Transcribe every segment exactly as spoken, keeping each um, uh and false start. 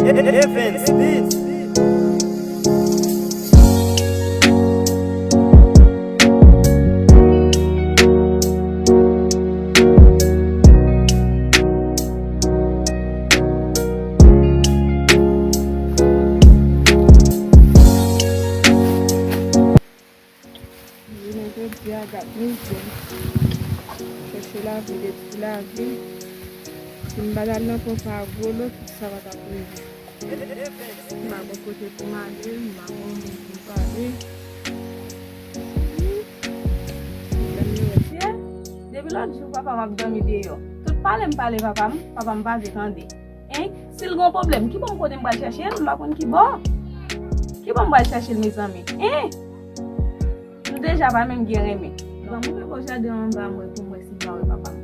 Evans Beats. Jounen jodi a, gad mizè. Chèche lavi, detwi lavi. Si m pa t al nan ponp a gwo lo, tout sa pa t ap rive. M pa gon kote pou m ale, m pa gon moun pou m pale. Depi lòt jou papa m ap dòmi deyò. Tout pale m pale papa m, papa m pa vle tande. Hein? Si l gon pwoblèm, ki bò m kote m pral chèche l? M pa konn ki bò. Ki bò m pral chèche l, mezanmi? Hein? Nou deja pa menm gen renmen. Ban m ouvè bò jaden an anba m wè pou m wè si m ka wè papa m.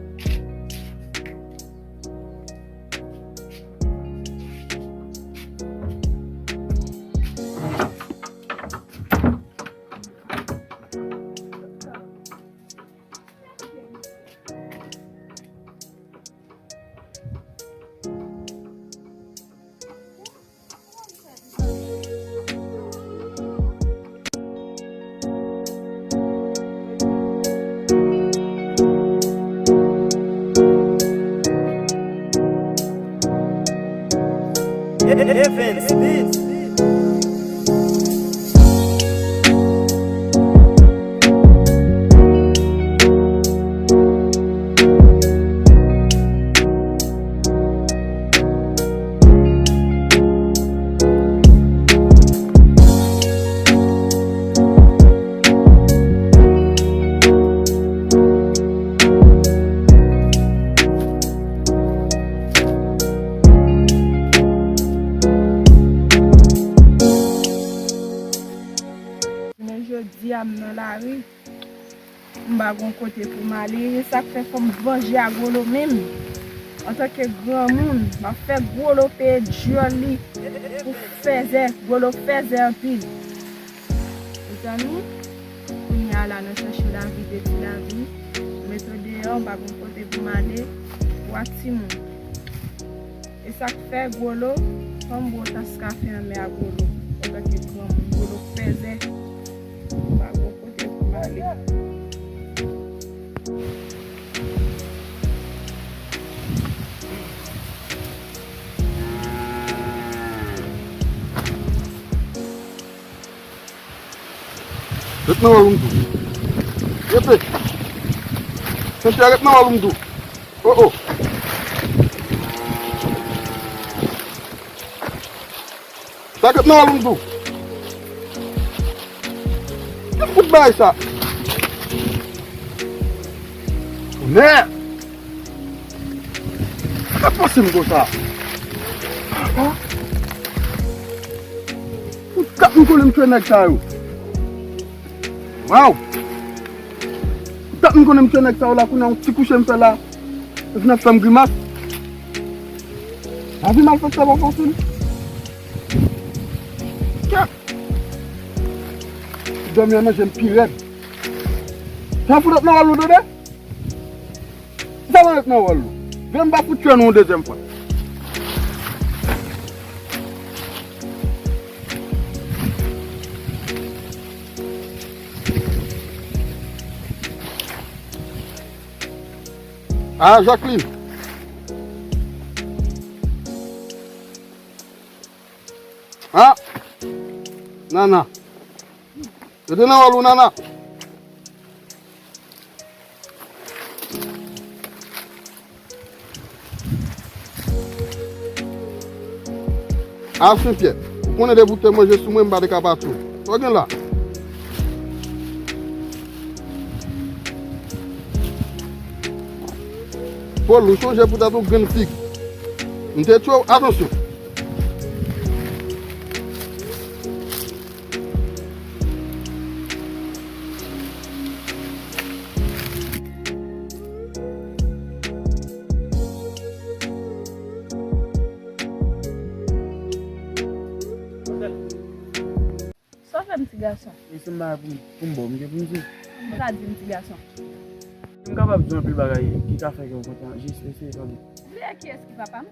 Evans Beats. Men jodi a m nan lari. M pa gon kote pou m ale. E sa k fè fò m vanje a Gwolo menm. Antanke granmoun, m ap fè Gwolo peye dyòl li pou fèzè. Gwolo fèzè anpil. Mezanmi, kounye a la, nan chèche lavi, detwi lavi. M mete w deyò, m pa gon kote pou m ale. Ou ak timoun. E sa k fè Gwolo, fò m bwè yon tas kafe nan men a Gwolo. Antanke granmoun, Gwolo fèzè. M pa gon kote pou m ale. Ret nan wòl ou m di w. Rete. Sentya, ret nan wòl ou m di w. Oh, oh. Sa ret nan wòl ou m di w. Ki bout bagay sa? Tonè! Sa pase m konsa? Ou tap m konnen m tchwe nèg sa yo. Waw! Ou tap m konnen m tchwe nèg sa yo la, kounye a yon ti kouche m fè la. Yo vin ap fè m grimas. Lavi malfektè pa fasil. Kèt! Dòmi an manje m pi rèd. Sa fout ap nan wòl ou, tande? Sa nan ret nan wòl ou. Vin m pa fout tchwe nou yon dezyèm fwa. Ah, Jacqueline. Ah, Nana. Rete nan wòl ou, Nana. Ah, Senpyè, ou konnen depi w te manje sou mwen, m pa te ka pa tou. Sa w gen la? Pòl, ou sonje poutèt yon grenn fig. M te tchwe w, atansyon. Sa w fè m, ti gason? Mesye, m pa pou, pou m ba w, m gen pou m di w. M ka di m, ti gason. M kapab di w anpil bagay ki ka fè kè w kontan. Jis eseye tande. Ou vle wè kiyès ki papa m?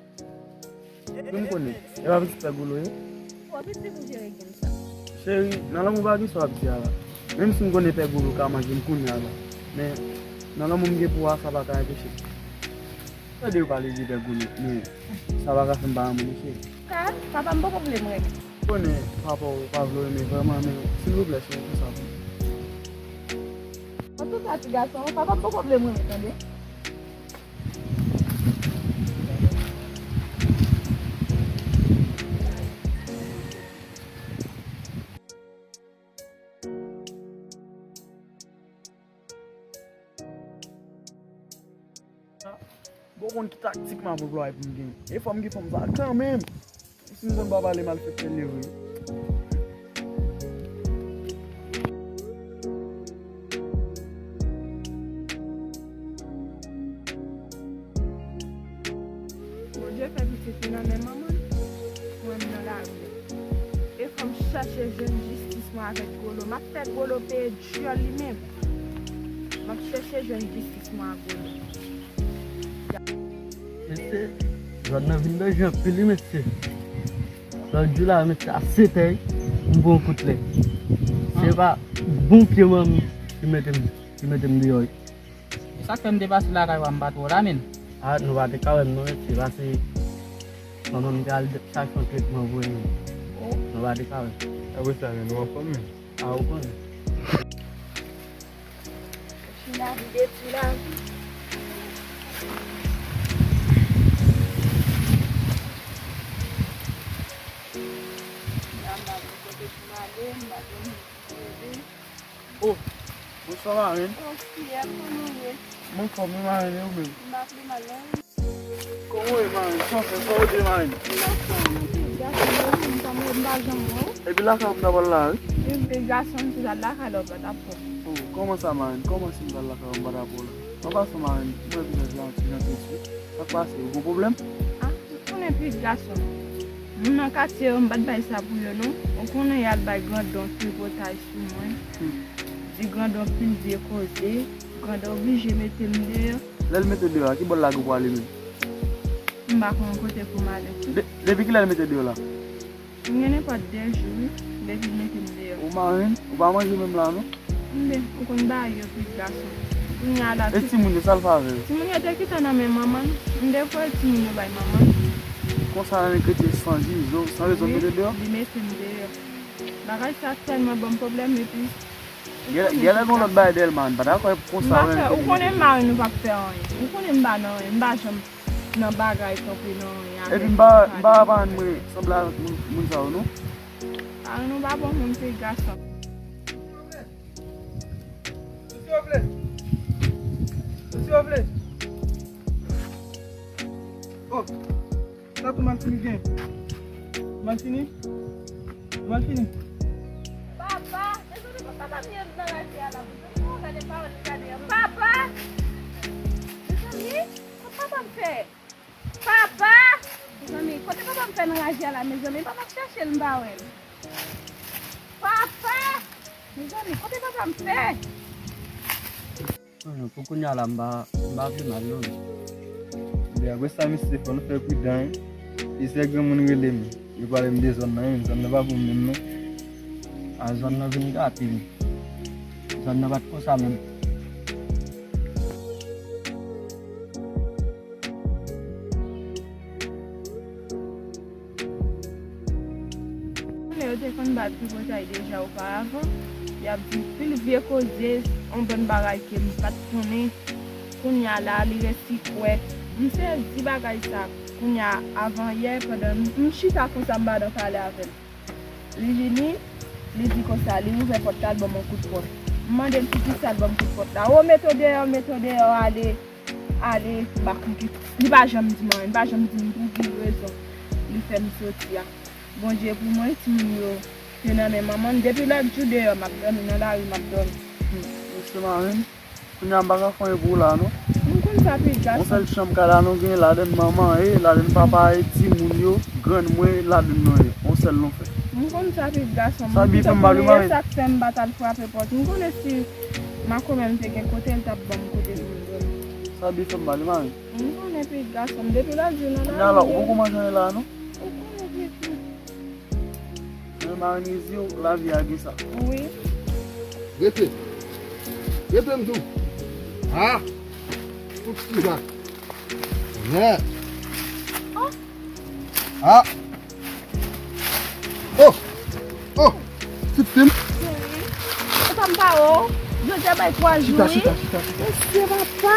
Epi m konnen, e pa pitit Pè Golo ye? Twò piti pou jere game sa. Cheri, nan lanmou pa gen sa w ap di a la. Menm si m konnen Pè Golo ka manje m kounye a la. Men, nan lanmou m gen pou w a, sa pa ka anpeche m. Tande yo pale de Pè Golo, men sa pa ka fè m pa renmen w, cheri. Ka, papa m poko vle m renmen. Konnen papa w pa vle w renmen vrèman, men silvouplè, cheri, fè sa pou mwen. Antouka, ti gason, papa m poko vle m renmen, tande. Bon, konn ki taktik m ap anplwaye pou m genyen. E fò m gen fanm sa kanmenm. Si m konn pa pale, m al fè pèl leve. Bondye fè pitit li nan men manman l, mwen m nan lari a. E fò m chache jwenn jistis mwen avèk Golo. M ap fè Golo peye dyòl li menm. M ap chèche jwenn jistis mwen a Golo. Mesye, zòn nan vin danje anpil wi, mesye. Lòt jou la, mesye, a sèt è, m pran yon kout lè. Se pa bon pye manmi ki mete m, ki mete m deyò wi. E sa k fè m te pase lakay ou a, m pa t wè w la menm. A, nou pa te ka wè m non, mesye, pase manman m te al chache yon tretman pou li. Oh. Nou pa te ka wè m. Apre sa, men, nou anfòm menm. A, ou konnen. China vide ti la. La, m pa konn kote pou m ale, m pa konn kote pou m rete. Oh, bonswa, marenn. Oh, fiyèl, kòman w ye? M anfòm wi, marenn, e ou menm? M pa pi mal non. Kòman w ye, marenn? Sa w fè? Sa w ye, marenn? M pa fè anyen, ti gason, m pa janm wè w. Epi lakay ou m t ap al la, wi. Epi gason m, si w t al lakay la, ou pa t ap wè m. Oh, kòman sa, marenn? Kòman si m t al lakay ou, m pa t ap wè w la? An pasan, marenn, m wè vizaj la yon ti jan trist wi. Sa k pase? Ou gen pwoblèm? Ah, ou konnen pitit gason m. Moun nan katye yo, m pa t bay sa pou yo non. Ou konnen y al bay grandon tripotay sou mwen. Hmm. Di grandon pil vye koze. Grandon oblije mete m deyò. Lè l mete w deyò a, ki bò l lage w pou ale menm? M pa konn kote pou m ale tou. De-, depi kilè l mete w deyò la? M gen nenpòt de jou wi, depi l mete m deyò. Ou marenn, ou pa manje menm la non? M ben, ou konn bagay yo, pitit gason. Kounye a la. E timoun yo, sa l fè avè yo? Timoun yo te kite nan men manman l. M devoye timoun yo bay manman l. Konsa nèg rete san di zo, san rezon mete deyò? Wi, li mete m deyò. Bagay sa tèlman ban m pwoblèm, epi Genlè, genlè gen lòt bagay dèyè l, man. M pa dakò konsa. M pa fè, ou konnen m marenn, nou p ap fè anyen. Ou konnen m pa nan anyen, m pa janm nan bagay kanpe nan anyen avèk. Epi m pa, m pa parenn mwen sanble avèk moun, moun sa yo, non. Parenn ou pa bon moun, se gason. Souple. Souple. Oh. Sa tou Malfini gen? Malfini? Malfini? Papa! Mezanmi, kot papa m ye nan raje a la? Mezanmi, gade pawòl li gade an. Papa! Mezanmi, kot papa m fè? Papa! Mezanmi, kote papa m fè nan raje a la, mezanmi? Papa m chèche l, m pa wè l. Papa! Mezanmi, kote papa m fè? Pou kounye a la, m pa, m pa vle mal non. Ebyen, apre sa, mesye, fò nou fè pridan, wi. Plizyè granmoun rele m. Yo pale m de zòn nan, wi. Zòn nan pa bon menm, non. A, zòn nan vin gate, wi. Zòn nan pa t konsa menm. Konnen yo te konn bat tripotay deja oparavan. Y ap di pil vye koze, yon bann bagay ke m pa t konnen. Kounye a la, li resi kwè. M sezi bagay sa. Kounye a, avan yè, pandan m, m chita konsa, m pa nan pale avè l. Li vini, li di konsa, li ouvè pòt la, l ban m yon kout pòt. M mande l poukisa l ban m kout pòt la. O, mete w deyò, mete w deyò, ale. Ale, m pa konn ki. Li pa janm di m anyen, li pa janm di m pou ki rezon li fè m soti a. Bondye pou mwen, timoun yo te nan men manman m. Depi lòt jou deyò, m ap dòmi nan lari, m ap dòmi. Hmm. Mesye marenn, kounye a m pa ka fè anyen pou ou la, non. M konn sa, pitit gason. Yon sèl chanm ka la, nou gen ladann manman e, ladann papa e, timoun yo, grann mwen, ladann nou ye. Yon sèl nou fè. M konn sa, pitit gason. Sa byen fè m mal, wi, marenn. E sa k fè m pa t al frape pòt. M konnen si makomè m te gen kote, l t ap ban m kote pou m dòmi. Sa byen fè m mal, wi, mari. M konnen pitit gason m. Depi lòt jou nan lari. Kounya la, ou poko manje anyen la, non? Ou konnen pitit. Men mari, Nizi, lavi a gen sa. Wi. Rete. Rete, m di w. Ah! Tout ti va. Yeah. Oh! Ah! Oh! Oh! Ti fi m. Cheri, ou pa m pa wè w. Jodi a bay twa jou, wi. Chita, chita, chita, chita. Mesye, papa,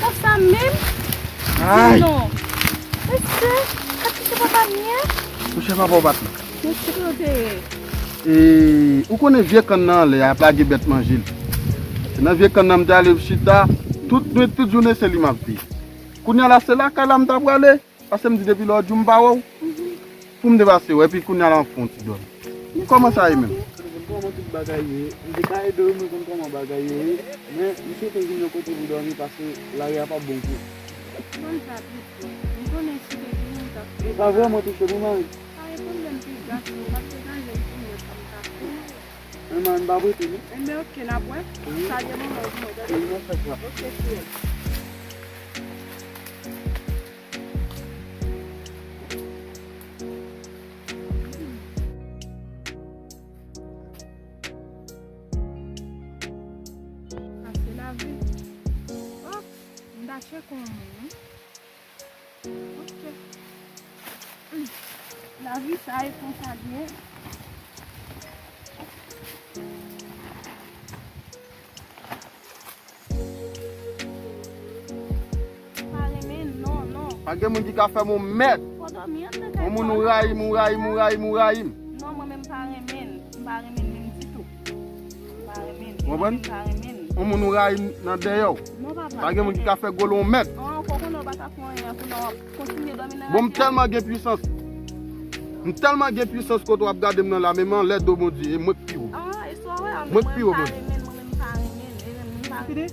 konsa menm? Ay! Di non. Mesye, sa ki se papa m ye? Monchè, papa w pa t la. Mesye, kote w te ye? E, ou konnen vye kann nan anlè a, y ap lage bèt manje l. Se nan vye kann nan m te ale chita, tout nwit, tout jounen, se li m ap veye. Kounya la, se lakay la m ta prale. Paske m di depi lòt jou m pa wè w, pou m te pase w, epi kounya la m fè yon ti dòmi. Kòman sa ye menm? M konn kòman tout bagay yo ye. M te ka ede w, mwen konn kòman bagay yo ye. Men, m swete vin yon kote pou dòmi paske lari a p ap bon pou ou. Konn sa pito. M konnen si te vini, m t ap fè. Sa vrèman touche m wi, mari. Pa gen pwoblèm, pitit gason m, m ap degaje m pou mwen, sa m ka fè. Men mari, m pa prete non. Enben, oke, n ap wè. Wi. Salye manman w pou mwen, tande? Wi, mwen fè sa. Oke, cheri. Sa se lavi. Oh, m ta tcheke yon moun, wi. Ok. Hmm. Lavi sa e konsa l ye. Pa renmen, non, non. Pa gen moun ki ka fè m yon mèt. Fò dòmi anndan kay sa. Yon moun ou rayi m, ou rayi m, ou rayi m, ou rayi m. Non, mwen menm pa renmen. M pa renmen menm ditou. M pa renmen. Ou konprann? M pa renmen. Yon moun ou rayi nan dèyè w. Non, papa. Pa gen moun ki ka fè golo yon mèt. An, fò konnen w pa ka fè anyen pou lè w ap kontinye dòmi nan lari a. Bon, m tèlman gen pwisans. M tèlman gen pwisans kote w ap gade m nan la, men m anlè do Bondye, e mwen k pi wo. Ah, e sa w wè a, mwen k pi wo, Bondye. Mwen pa renmen, mwen menm pa renmen, e renmen m pa renmen. Fini?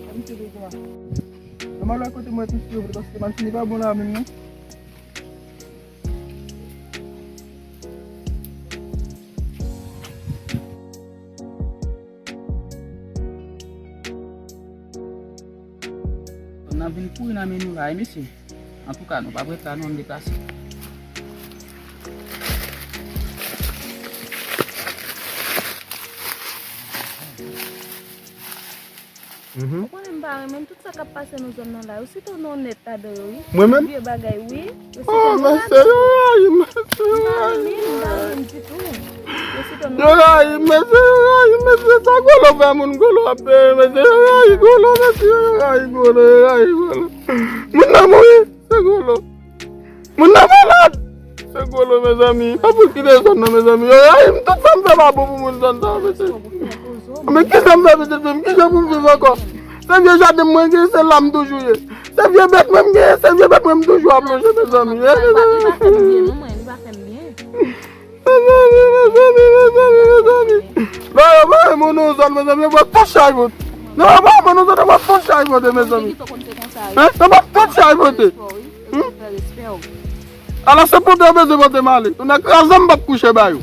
Sa m te bezwen. Mwen al wè kote mwen tou si yo vre, paske machin li pa bon la menm non. N ap vin kouri nan men nou la, wi, mesye. Antouka, nou p ap ret la, non, n deplase. Mhm. Ou konnen m pa renmen tout sa k ap pase nan zòn nan la. Ou site w nan nèt ladan yo, wi. Mwen menm? Vye bagay, wi. Yo site w nan nèt. Oh, mesye, yo rayi m, mesye, yo rayi m. M pa renmen, m pa renmen ditou. Yo rayi m, mesye, yo rayi m, mesye. Sa golo fè moun golo ap peye, mesye, yo rayi golo, mesye, yo rayi golo, yo rayi golo. Moun nan mouri, se golo. Moun nan malad! Se golo, mezanmi. Pa pou kite zòn nan, mezanmi. Yo rayi m, tout sa m fè pa bon pou moun zòn sa, mesye. Men ki sa m fè, pitit fi m? Ki jan pou m viv ankò? Se vye jaden mwen gen, se la m toujou ye. Se vye bèt mwen m gen, se vye bèt mwen m toujou ap lonje, mezanmi. Li pa fè m byen, non, mwen, li pa fè m byen. Mezanmi, mezanmi, mezanmi, mezanmi. Lè yo ba moun nan zòn, mezanmi, yo pral tout chay pote. Lè yo ba moun nan zòn, yo pral tout chay pote, mezanmi. Hein? Yo pral tout chay pote. Hmm? Ala se pote yo bezwen pote m ale. Tounen kraze m p ap kouche ba yo.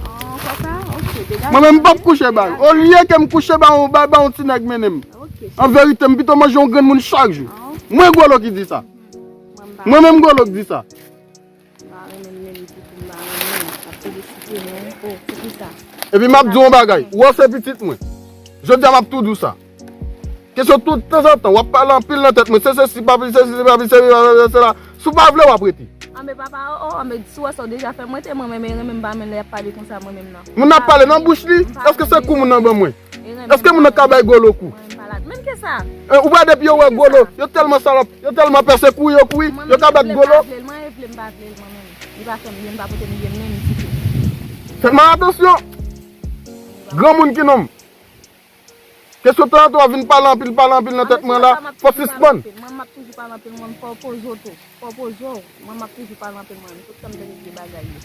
Mwen menm m p ap kouche ba yo. Olye ke m kouche ba yon, ba, ba yon ti nèg mennen m. An verite, m pito manje yon grenn moun chak jou. Mwen golo ki di sa. Mwen menm golo ki di sa. M pa renmen l menm ditou, m pa renmen l. L ap felisite mwen. Oh, poukisa? Epi m ap di w yon bagay. Ou wè se pitit mwen. Jodi a m ap tou di w sa. Kesyon tout tanzantan, w ap pale anpil nan tèt mwen. Se sesi, papi, se sesi, papi, se sesi, se la. Si w pa vle, w ap rete. Anben papa, oh, oh, anben si w wè sa w deja fè mwen, te mwen menm, e renmen m pa renmen lè y ap pale konsa mwen menm nan. Moun nan ap pale nan bouch li, èske se kou moun nan ban mwen? Èske moun nan ka bay golo kou? Mwen menm pa la. Menm ke sa? Eh, ou wè depi yo wè golo, yo tèlman salòp, yo tèlman pèse kouri, yo kouri, yo ka bat golo. Mwen menm vle l, mwen vle m pa vle l, mwen menm. Li pa fè m byen, li pa pote m byen, menm ditou. Fè m atansyon. Granmoun ki nonm. Kesyon tanzantan w ap vin pale anpil, pale anpil nan tèt mwen la, fò w sispann. Mwen, m ap toujou pale anpil, mwen, fò w poze w tou. Fò w poze w. Mwen, m ap toujou pale anpil, mwen, tout tan m tande vye bagay yo.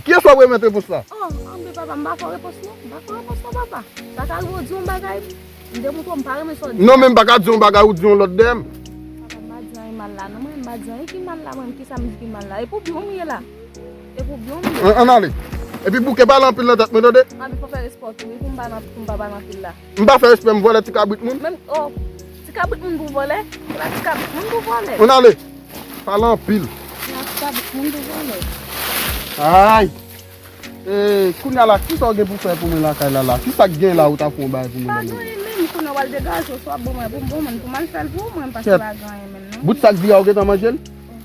Kiyès w ap remèt repons la? Oh, anben papa, m pa fè w repons non. M pa fè w repons non, papa. Sa ka rive w di yon bagay, m demontre w m pa renmen sa w di. Non, men m pa ka di yon bagay, ou di yon lòt dèyè m. Papa, m pa di anyen mal la non, mwen, m pa di anyen ki mal la, mwen, kisa m di ki mal la? E pou byen w m ye la. E pou byen w m ye. Ann, ann ale. Epi bouke pale anpil nan tèt mwen, tande? Anpil fò fè respè w tou, wi, pou m pa nan, pou m pa pale anpil la. M pa fè respè, m vòlè ti kabrit moun. Menm, oh, ti kabrit moun pou vòlè? Se pa ti kabrit moun pou vòlè. Moun ale. Pale anpil. Se pa ti kabrit moun pou vòlè. Ay. E, kounye a la, kisa w gen pou fè pou mwen lakay la, la? Kisa k gen la ou ta fè yon bagay pou mwen? Pa gen anyen, men m konnen w al degaje w, swa bon mwen, pou m bon mwen, pou m al fè l pou ou, mwen m pa se pa gen anyen menm, non. Bout sa k vire a, ou gentan manje l?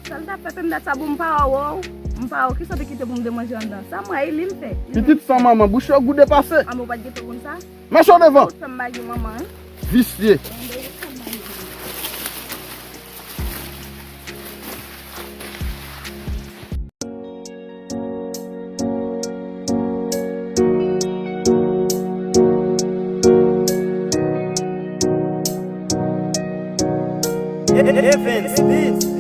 Sa l t ap fè, tann dat sa, bon, m pa wè w, m pa wè w, kisa w te kite pou m te manje anndan? Sa m wè, e li m fè. Pitit san manman, bouch yo gou depase. Anben, ou pa t gentan konn sa? Mache w devan. Ou t fè m bagay manman, wi. Visye. Evans Beats.